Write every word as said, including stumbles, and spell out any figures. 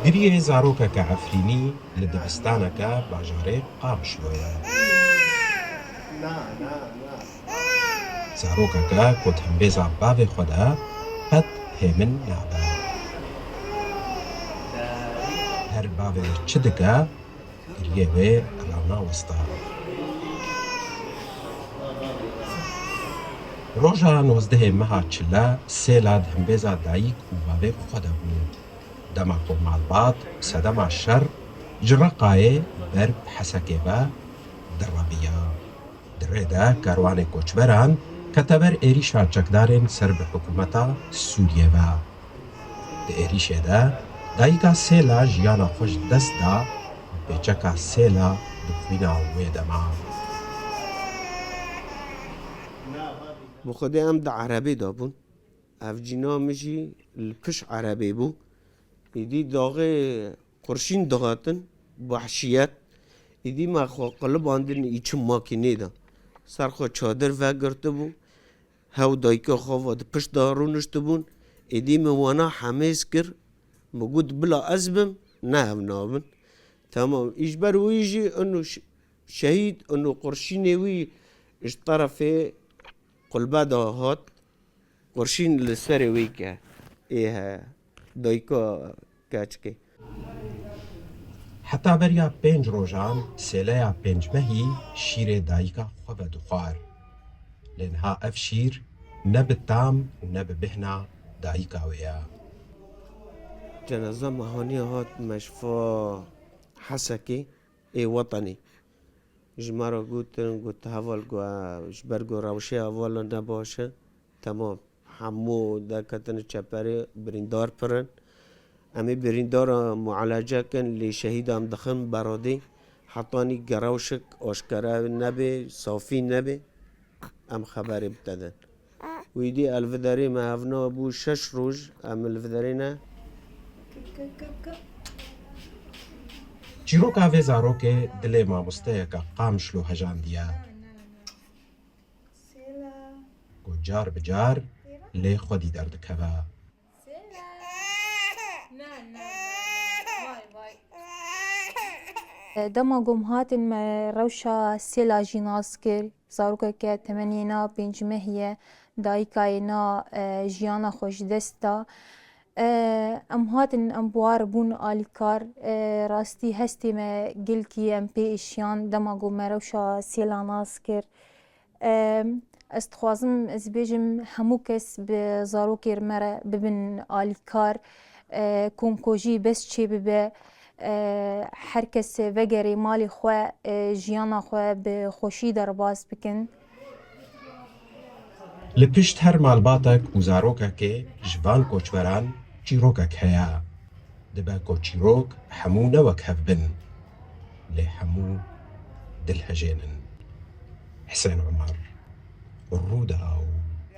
Giriyê zarokeke Efrînî li dibistaneke bajarê Qamişloyê. Zarokeke ku di hembêza bavê xwe de qet hêmin nabe. Her bavê çi dike, giriyê wê rewna westa. Roja nozdehê meha Çile sêla di hembêza dayik û bavê xwe de bû. Dema ku malbat sedema şer ji Reqayê ber bi Hesekê ve direviya. Di rê de kerwanê koçberan kete ber êrîşa çekdarên ser bi hikûmeta Sûriyê ve. Di êrîşê de dayika sêla jiyana xwe ji dest da, pêçeka sêla bi xwîna wê de ma. Bi Xwedê em di erebê de bûn. Ev cîna min jî li pişt erebê bû. Êdî daxê qurşîn dihatin, wehşiyet. Êdî me xwe qilibandin, îçin makînê de. Ser xwe çadir vegirtibû. Hew dayika xwe ve di pişt de rûniştibûn. Êdî min wana hemêz kir. Min got, bila ez bim, ne ev nabin. Tamam. Î ji ber wî jî ino ş-, şehîd, ino qurşînê wî ji terefê qulbe de hat. Qurşîn li serê wî ke ê he dayika keçikê. Heta beriya pênc rojan sêleya pênc mehî şîrê dayika xwe vedixwar. Lê niha ev şîr ne bi tam û ne bi bêhna dayika wê ye. Cenaza me haniye hat meşfa Hesekê ê wetenê. Ji me re gotin, got, heval, got, ji ber ku rewşê hevala ne baş e, temam. Hemû derketine çeperê, birîndar pir in. Em ê birîndara muelece kin, lê şehîda em dixin beradê. Hetanî ku rewşek aşkere nebe, safî nebe, em xeberê bi te din. Wî dî elviderê me hevna bû şeş roj, em li viderê ne. Çîroka vê zarokê dilê mamosteyeke Qamişlo hejandiye. Ku car bi car lê xwedî derdikeve. Dema ku em hatin me rewşa sêla jî nas kir, zarokeke temenê na pênc mehî ye, dayikayê na, e, jiyana xwe ji dest da. E, em hatin, em bi wan re bûn alîkar. E, rastî hestê me gelkî em pê êşiyan dema ku me rewşa sêla nas kir. E, ez dixwazim ez bêjim, hemû kes bi zarokê me re bibin alîkar, e, komkojî bes çêbibe, e, her kes vegerê malê xwe, e, jiyana xwe bi xweşî derbas bikin. Li pişt her malbatek û zarokekê ji van koçberan çîrokek heye. Dibe ku çîrok hemû ne wek hev bin, lê hemû dilhejênin. Hisên Umar, Rûdaw.